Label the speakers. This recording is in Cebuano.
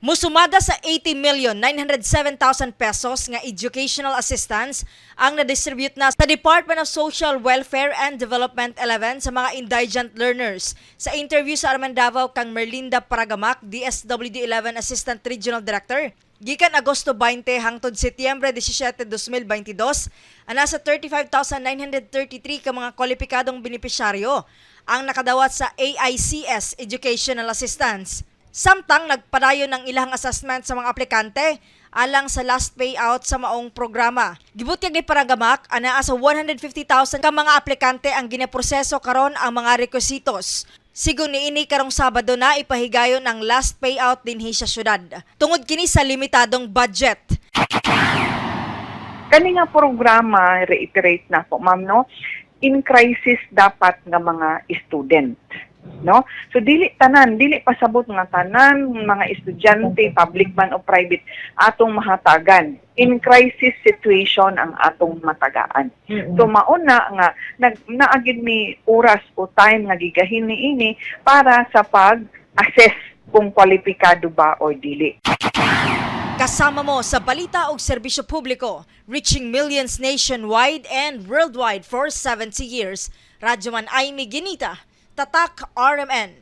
Speaker 1: Musumada sa 80,907,000 pesos nga educational assistance ang na-distribute na sa Department of Social Welfare and Development 11 sa mga indigent learners. Sa interview sa RMN Davao kang Merlinda Paragamak, DSWD 11 Assistant Regional Director, gikan Agosto 20 hangtod Setyembre 17, 2022, ang nasa 35,933 ka mga kwalipikadong benepisyaryo ang nakadawat sa AICS Educational Assistance. Samtang nagpadayon ng ilang assessment sa mga aplikante alang sa last payout sa maong programa. Gibutyag ni Paragamak, anaa sa 150,000 ka mga aplikante ang ginaproseso karon ang mga requisitos. Sigon niini, karong Sabado na ipahigayon ang last payout dinhi sa syudad. Tungod kini sa limitadong budget.
Speaker 2: Kani nga programa, reiterate na po, ma'am, no, in crisis dapat nga mga student, no? So dili tanan, dili pasabot nga tanan mga estudyante, public man o private, atong mahatagan. In crisis situation ang atong matagaan. So mauna nga nag naa gyud mi oras o time nga gigahin niini para sa pag-assess kung kwalipikado ba or dili.
Speaker 1: Kasama mo sa balita og serbisyo publiko, reaching millions nationwide and worldwide for 70 years. Radyoman Aimee Ginita, Tatak RMN.